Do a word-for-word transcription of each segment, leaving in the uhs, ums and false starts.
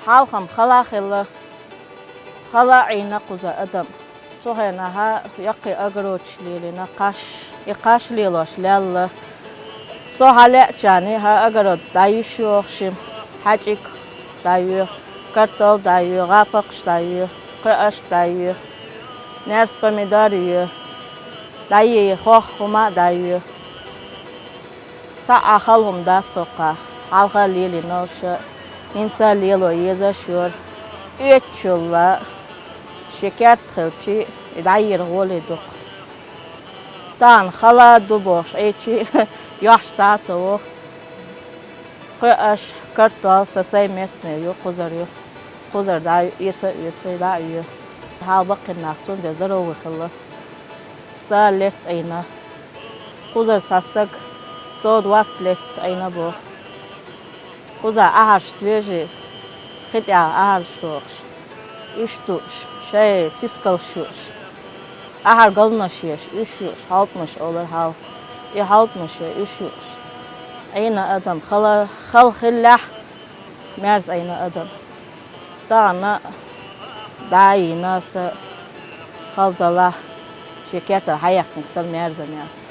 Хьалха-м хала хилла, хала Ӏийна кхузара адам. Цу хенахьа йоккхий огородаш лелийна, кхаш, и кхаш лелош лелла. Со хьалаьччани хӀара огород дӀайуьш йоахаш, хьаьжкӀа дӀайоь, картол дӀайоь, гӀапакхаш дӀайоь, кхоаш дӀайоь, наьрс помидор йоь, дӀайоь, хох хӀума дӀайоь. Цхьа а хала хӀума дац хӀокху, хьалха лелийнарш, хӀинца лело езаш йора. Оьцуш йолу, шен керта хилча, и дӀайийр гӀоле дукха. Тахана хала ду бохуш Ӏийча, йохьуш цхьа а ца воху. Кхоаш, картол сан, сайн местный ю, кхузара ю. Кхузара дӀа а оьцу, дӀа а оьцу. Хьала баккхийна нах цундела здоровый хилла. Сто лет Ӏийна. Кхузара цхьа стаг сто двадцать лет Ӏийна боху. Кхуза ахьарш свежий, хи тӀехь ахьарш дохуш, уьш дууш, шайн сискалш юуш, ахьар галнаш еш, уьш юуш, хьалтамаш олура хьалха, и хьалтамаш еш, уьш юуш. Ӏийна адам, хала, хала хиллехь, мерза Ӏийна адам. Тахана дӀа а йийна аса, хала далахь, шен кертара хьаэккхинарг санна мерза яц.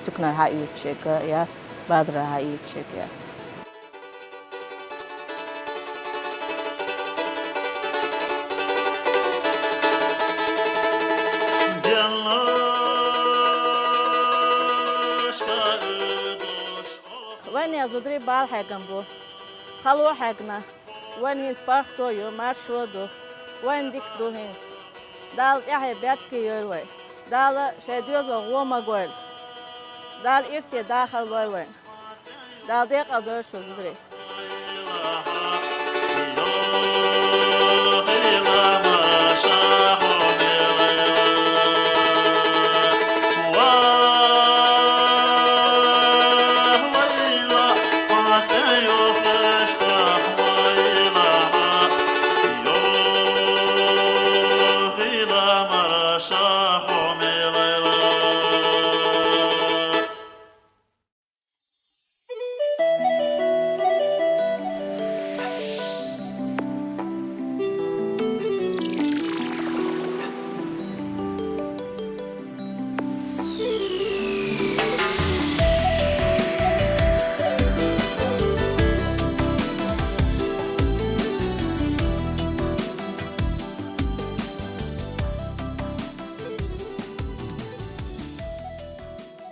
Туьканара хьаоьцуш ерг яц, базарара хьаоьцуш ерг яц. Вайна зударий бала хьегна бу. Хало хьегна. Вайна хӀинца паргӀато ю, маршо а ду. Вайна дика ду хӀинца. Дала тӀаьхье беркате йойла вай. Дала шайн доьзалх гӀо ма гойла. Дала ирсе дахар лойла вайна. Дала декъал дойла шун, зударий.